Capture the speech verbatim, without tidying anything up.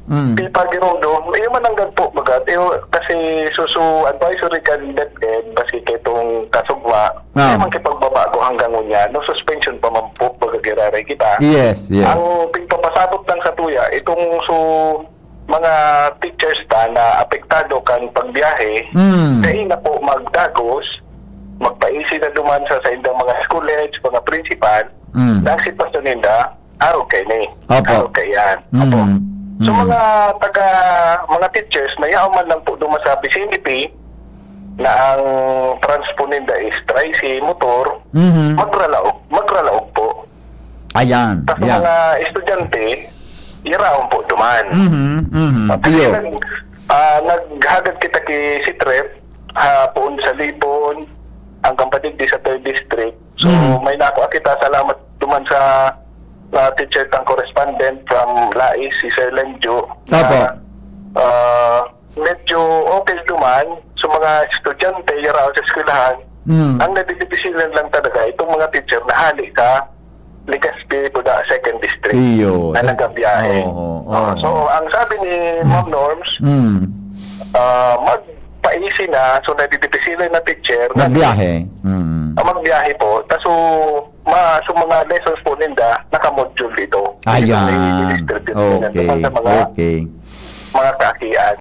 Mm. Di pa girundo, iyo man ang gagpo, bagat, iyo, kasi susu advisory kan DepEd, basi kay itong kasugma, Ah. di man kipagbabago hanggang ngunyan, no suspension pa man po, baga giraray kita. Yes, yes. Ang pigpapasabot lang sa tuya, itong su mga teachers ta na apektado kan pagbiyahe, Mm. dai na po magdagos, magpaisi na duman sa saindang mga school heads, mga principal, Mm. na ang sitwasyon ninda, arog kay ni. Opo. Arog kay yan. Mm. Opo. So Mm. mga taga, mga teachers na yaon man lang po duman sa vicinity na ang transpo ninda is tricycle, motor, Mhm. magralaog, magralaog po. Ayan. Tapos Yeah. mga estudyante, iraon po duman. Mhm. Mhm. Kasi Iyo. nag, ah, naghagad kita ki Sitrep, ha, poon sa Libon, hanggang pa digdi sa third district. So, Mhm. may nakuha kita. Salamat duman sa, sa teacher tang correspondent from Lais, si Sir Lenjo, na, Opo. ah, medyo okay duman sa mga estudyante, yaraw sa eskwelahan. Mm. Ang nadidipisilan lang talaga, itong mga teacher na hali sa Legazpi, Buda, second district Iyo. na nagabiyahe. Oo, Oh, oo. so, ang sabi ni Ma'am Norms, Mm. ah, magpaisi na, so nadidipisilan na teacher na Magbiyahe. Mm. Ah, magbiyahe po. Ta, so, ma, so mga lessons po ninda, naka-module dito. Ayan. Dito may distribute ninda Okay. sa mga, Okay. mga kaakian.